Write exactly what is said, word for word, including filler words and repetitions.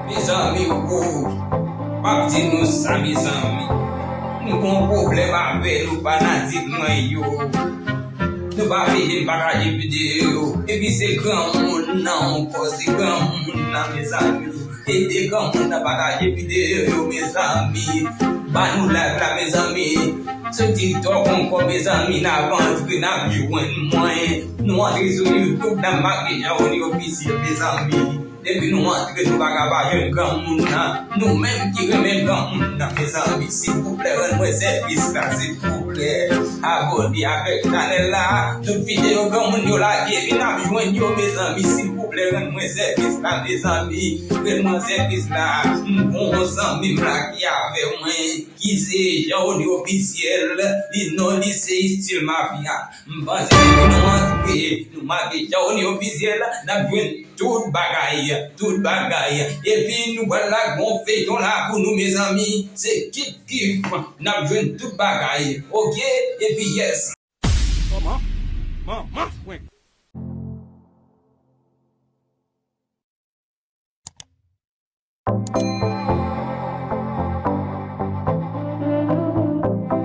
Mezanmi, ou, m ap di nou sa, mezanmi. Nou gon pwoblèm avè nou, fanatik mwen yo. Nou pa vle pataje videyo yo. Epi se granmoun nan ankò, se granmoun nan, mezanmi. Ede granmoun nan pataje videyo yo, mezanmi. Ba nou live la, mezanmi. Sou TikTok ankò, mezanmi, n ap antre, n ap jwenn mwen. Nou antre sou YouTube, n ap make Jawoni Ofisyèl, mezanmi. Depi nou antre, nou pa ka pa jwenn granmoun nan. Nou menm ki renmen granmoun nan, mezanmi, silvouplè, rann mwen sèvis la, silvouplè. Abòne avèk chanèl la. Tout videyo granmoun yo lage, vin ap jwenn yo, mezanmi, silvouplè, rann mwen sèvis la, mezanmi. Rann mwen sèvis la. M gon zanmi m la ki avè mwen, ki se Jawoni Ofisyèl. Li non li se Estil Mafya. M panse depi nou antre, nou make Jawoni Ofisyèl, n ap jwenn tout bagay, tout bagay. Epi nou pral lage yon feyton la pou nou, mezanmi. Se kif kif, n ap jwenn tout bagay. Oke? Epi yes. Kòman? Manman fwenk.